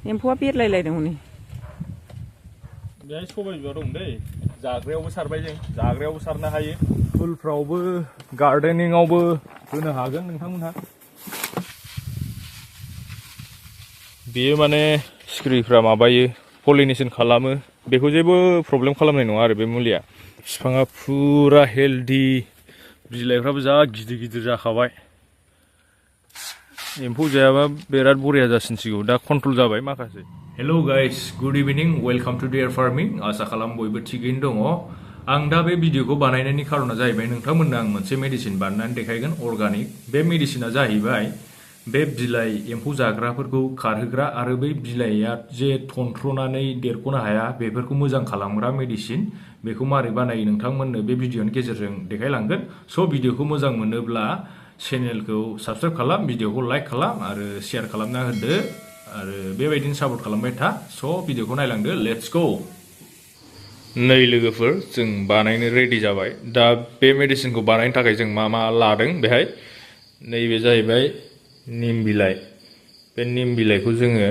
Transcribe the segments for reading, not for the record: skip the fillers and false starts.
एम्फौआ बिरलायलायदों हनै बेहाय सबाय बिबार दं दै जाग्रायावबो सारबाय जों जाग्रायावबो सारनो हायो फुलफ्रावबो गार्डेनिंआवबो होनो हागोन नोंथांमोनहा बेयो माने सिखिरिफ्रा माबायो पलिनेशन खालामो बेखौ जेबो प्रब्लेम खालामनाय नङा आरो बे मुलिया बिफाङा फुरा हेल्दी बिलाइफ्राबो जा गिदिर गिदिर जाखाबाय एम्फौ जायाबा बिराद बरिया जासिनसिगौ दा कन्ट्रल जाबाय माखासे hello guys good evening welcome to DRFarming आशा खालाम बयबो थिगैनो दङ आं दा बे भिडिअखौ बानायनायनि खारना जाहैबाय नोंथांमोननो आं मोनसे मेडिसिन बानायनानै देखायगोन अर्गानिक बे मेडिसिना जाहैबाय बे बिलाइ एम्फौ जाग्राफोरखौ खारहोग्रा आरो बै बिलाइया जे थनथ्र'नानै देरख'नो हाया बेफोरखौ मोजां खालामग्रा मेडिसिन बेखौ मारै बानायो नोंथांमोननो बे भिडिअनि गेजेरजों देखायलांगोन स' भिडिअखौ मोजां मोनोब्ला चेनेलखौ साबस्क्राइब खालाम भिडिअखौ लाइक खालाम आरो शेयार खालामना होदो आरो बेबायदिनो सापर्ट खालामबाय था स' भिडिअखौ नायलांदो लेट्स गो नै लोगोफोर जों बानायनो रेडि जाबाय दा बे मेडिसिनखौ बानायनो थाखाय जों मा मा लादों बेहाय नैबे जाहैबाय निम बिलाइ बे निम बिलाइखौ जोङो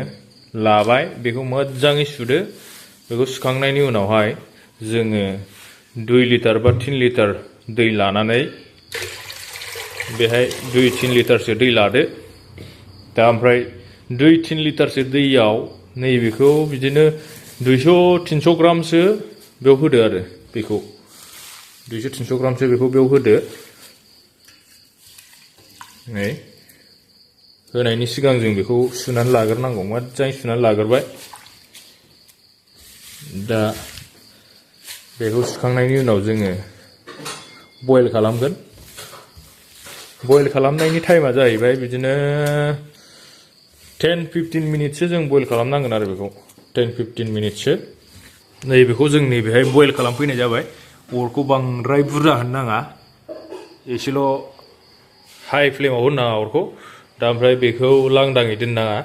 लाबाय बेखौ मोजाङै सुदो बेखौ सुखांनायनि उनावहाय जोङो 2 लिटार बा 3 लिटार दै लानानै बेहाय 2-3 लिटारसो दै लादो दा ओमफ्राय 2-3 लिटारसो दैयाव नैबेखौ बिदिनो 200-300 ग्रामसो बेयाव होदो आरो बेखौ 200-300 ग्रामसो बेखौ बेयाव होदो नै होनायनि सिगां जों बेखौ सुनानै लाग्रोनांगौ मोजाङै सुनानै लाग्रोबाय दा बेखौ सुखांनायनि उनाव जोङो बयल खालामगोन बयल खालामनायनि टाइमा जाहैबाय बिदिनो 10-15 मिनिटसो जों बयल खालामनांगोन आरो बेखौ 10-15 मिनिटसो नैबेखौ जों नैबेहाय बयल खालामफैनाय जाबाय अरखौ बांद्राय बुरजा होनो नाङा एसेल' हाइ फ्लेमाव होनो नाङा अरखौ दा ओमफ्राय बेखौ लांदाङै दोननाङा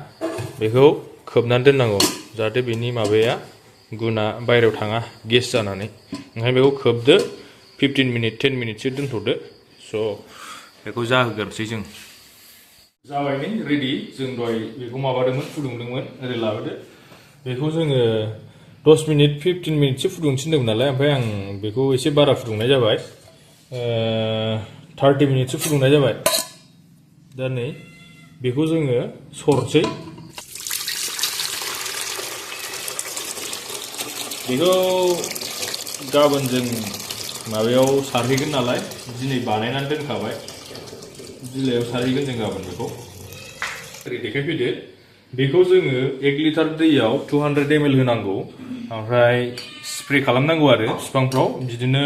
बेखौ खोबनानै दोननांगौ जाहाथे बेनि माबाया गुना बायहेरायाव थाङा गेस जानानै ओंखायनो बेखौ खोबदो 15 मिनिट 10 मिनिटसो दोनथ'दो स' बेखौ जाहोग्रोनोसै जों जाबाय नै रेडि जों दहाय बेखौ माबादोंमोन फुदुंदोंमोन ओरै लाबोदो बेखौ जोङो 10 मिनिट 15 मिनिटसो फुदुंनो थिनदोंमोन नालाय ओमफ्राय आं बेखौ एसे बारा फुदुंनाय जाबाय 30 मिनिटसो फुदुंनाय जाबाय दा नै बेखौ जोङो सरनोसै बेखौ गाबोन जों माबायाव सारहैगोन नालाय दिनै बानायनानै दोनखाबाय बिलाइयाव सारहैगोन जों गाबोन बेखौ ओरै देखायफैदो बेखौ जोङो 1 लिटार दैयाव 200 ml होनांगौ ओमफ्राय स्प्रे खालामनांगौ आरो बिफांफ्राव बिदिनो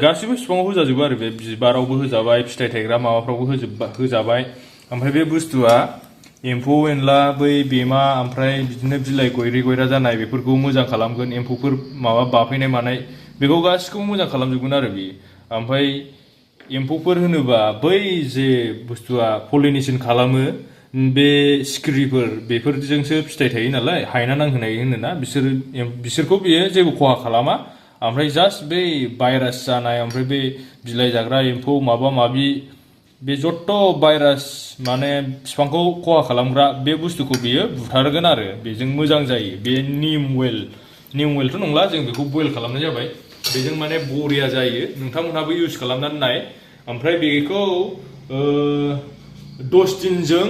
गासिबो बिफाङाव होजाजोबो आरो बे बिबारावबो होजाबाय फिथाइ थायग्रा माबाफ्रावबो होजाबाय ओमफ्राय बे बुस्थुआ एम्फौ एनला बै बेमा ओमफ्राय बिदिनो बिलाइ गयरे गयरा जानाय बेफोरखौ मोजां खालामगोन एम्फौफोर माबा बाफैनाय मानाय बेखौ गासिखौबो मोजां खालामजोबगोन आरो बेयो ओमफ्राय एम्फौफोर होनोबा बै जे बुस्थुआ पलिनेशन खालामो बे सिखिरिफोर बेफोरजोंसो फिथाइ थायो नालाय हायना नांहोनाय होनोना बिसोरखौ बियो जेबो खहा खालामा ओमफ्राय जास्ट बै भाइरास जानाय ओमफ्राय बे बिलाइ जाग्रा एम्फौ माबा माबि बे जत्त भाइरास माने बिफांखौ खहा खालामग्रा बे बुस्थुखौ बियो बुथारगोन आरो बेजों मोजां जायो बे निम वेलथ' नंला जों बेखौ बयल खालामनाय जाबाय बेजों माने बरिया जायो नोंथांमोनहाबो इउज खालामनानै नाय ओमफ्राय बेखौ 10 दिनजों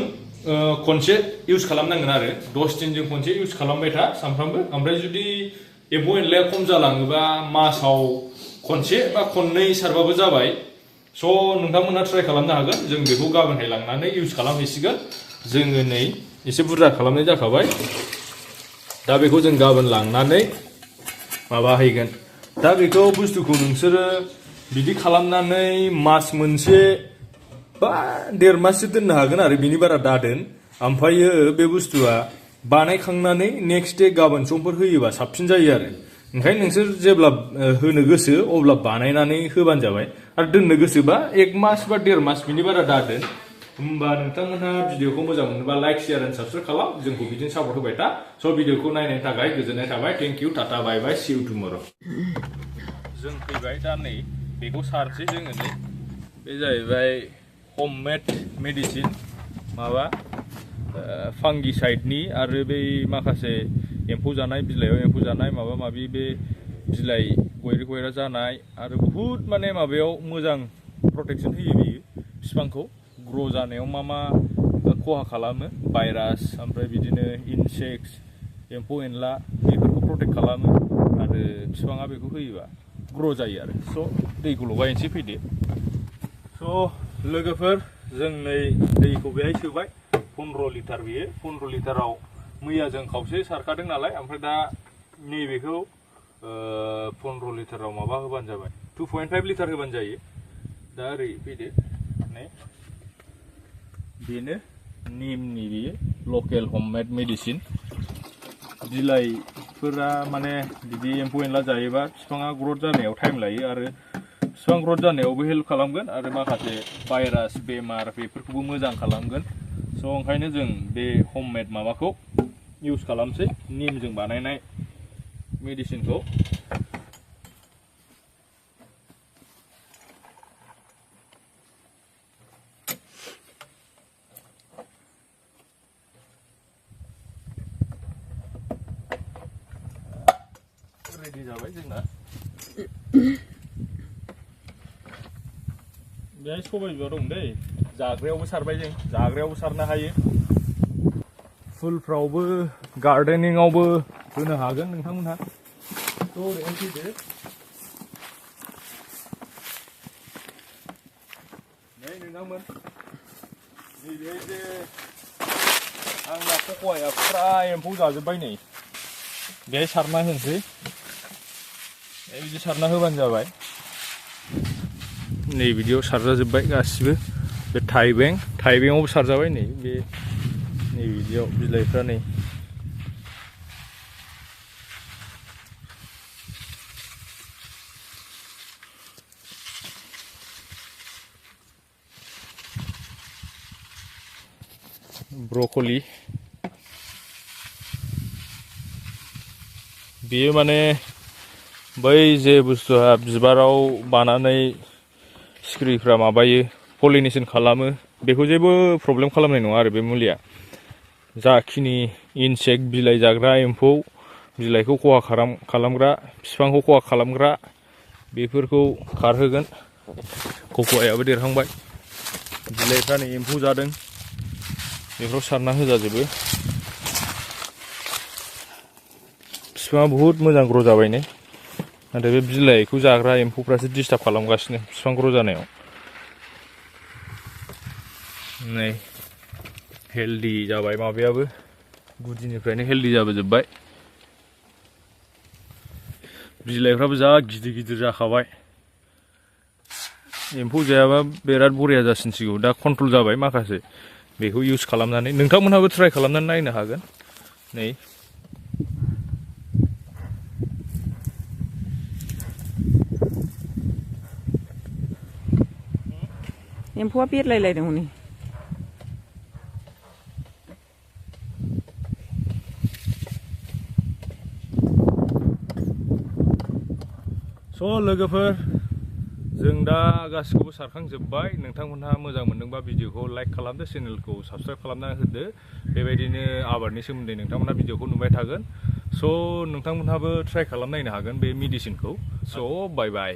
खनसे इउज खालामनांगोन आरो 10 दिनजों खनसे इउज खालामबाय था सानफ्रामबो ओमफ्राय जुदि एम्फौ एनलाया खम जालाङोबा मासाव खनसे बा खननै सारबाबो जाबाय स' नोंथांमोनहा ट्राइ खालामनो हागोन जों बेखौ गाबोनहाय लांनानै इउज खालामहैसिगोन जोङो नै एसे बुरजा खालामनाय जाखाबाय दा बेखौ जों गाबोन लांनानै माबाहैगोन दा बेखौ बुस्थुखौ नोंसोरो बिदि खालामनानै मास मोनसे बा 1.5 माससो दोननो हागोन आरो बिनि बारा दादोन ओमफ्रायो बे बुस्थुआ बानायखांनानै नेक्स्ट डे गाबोन समफोर होयोबा साबसिन जायो आरो ओंखायनो नोंसोर जेब्ला होनो गोसो अब्ला बानायनानै होबानो जाबाय आरो दोननो गोसोबा 1 मास बा 1.5 मास बिनि बारा दादोन होमबा नोंथांमोनहा भिडिअखौ मोजां मोनोबा लाइक शेयार एन्ड साबस्क्राइब खालाम जोंखौ बिदिनो सापर्ट होबाय था स' भिडिअखौ नायनायनि थाखाय गोजोननाय थाबाय thank you tata bye bye see you tomorrow' जों फैबाय दा नै बेखौ सारसै जोङो नै बे जाहैबाय हममेड मेडिसिन माबा फांगिसाइडनि आरो बै माखासे एम्फौ जानाय बिलाइयाव एम्फौ जानाय माबा माबि बे बिलाइ गयरि गयरा जानाय आरो बुहुद माने माबायाव मोजां प्रटेक्सन होयो बियो बिफांखौ ग्र' जानायाव मा खहा खालामो भाइरास ओमफ्राय बिदिनो इनसेक्ट्स एम्फौ एनला बेफोरखौ प्रटेक्ट खालामो आरो बिफाङा बेखौ होयोबा ग्र' जायो आरो स' दैखौ लगायनोसै फैदो स' लोगोफोर जों नै दैखौ बेहाय सोबाय 15 लिटार बेयो 15 लिटाराव मैया जों खावसे सारखादों नालाय ओमफ्राय दा नैबेखौ 15 लिटाराव माबा होबानो जाबाय 2.5 लिटार होबानो जायो दा ओरै फैदो नै बेनो निमनि बेयो लकेल हममेड मेडिसिन बिलाइफोरा माने बिदि एम्फौ एनला जायोबा बिफाङा ग्रथ जानायाव टाइम लायो आरो बिफां ग्रथ जानायावबो हेल्प खालामगोन आरो माखासे भाइरास बेमार बेफोरखौबो मोजां खालामगोन स' ओंखायनो जों बे हममेड माबाखौ इउज खालामसै निमजों बानायनाय मेडिसिनखौ रेडि जाबाय जोंना बेहाय सबाय बिबार दं दै जाग्रायावबो सारबाय जों जाग्रायावबो सारनो हायो फुलफ्रावबो गार्डेनिंआवबो होनो हागोन नोंथांमोनहा थ' ओरैनो फैदो नै नोंथांमोन नैबेहाय जे आंना कक'आया फुरा एम्फौ जाजोब्बाय नै बेहाय सारना होनोसै बिदि सारना होबानो जाबाय नै बिदियाव सारजाजोब्बाय गासिबो बे थाइबेंआवबो सारजाबाय नै बे नै बिदियाव बिलाइफ्रा नै ब्रकलि बेयो माने बै जे बुस्थुआ बिबाराव बानानै सिखिरिफ्रा माबायो पलिनेशन खालामो बेखौ जेबो प्रब्लेम खालामनाय नङा आरो बे मुलिया जाखिनि इनसेक्ट बिलाइ जाग्रा एम्फौ बिलाइखौ खहा खालामग्रा बिफांखौ खहा खालामग्रा बेफोरखौ खारहोगोन कक'आयाबो देरहांबाय बिलाइफ्रा नै एम्फौ जादों बेफोराव सारना होजाजोबो बिफाङा बुहुद मोजां ग्र' जाबाय नै नाथाय बे बिलाइखौ जाग्रा एम्फौफ्रासो डिस्टार्ब खालामगासिनो बिफां ग्र' जानायाव नै हेल्दि जाबाय माबायाबो गुदिनिफ्रायनो हेल्दि जाबोजोब्बाय बिलाइफ्राबो जा गिदिर गिदिर जाखाबाय एम्फौ जायाबा बिराद बरिया जासिनसिगौ दा कन्ट्रल जाबाय माखासे बेखौ इउज खालामनानै नोंथांमोनहाबो ट्राइ खालामनानै नायनो हागोन नै एम्फौआ बिरलायलायदों हनै स' लोगोफोर जों दा गासिखौबो सारखांजोब्बाय नोंथांमोनहा मोजां मोनदोंबा भिडिअखौ लाइक खालामदो चेनेलखौ साबस्क्राइब खालामना होदो बेबायदिनो आबादनि सोमोन्दै नोंथांमोनहा भिडिअखौ नुबाय थागोन स' नोंथांमोनहाबो ट्राइ खालामनायनो हागोन बे मेडिसिनखौ स' बाय बाय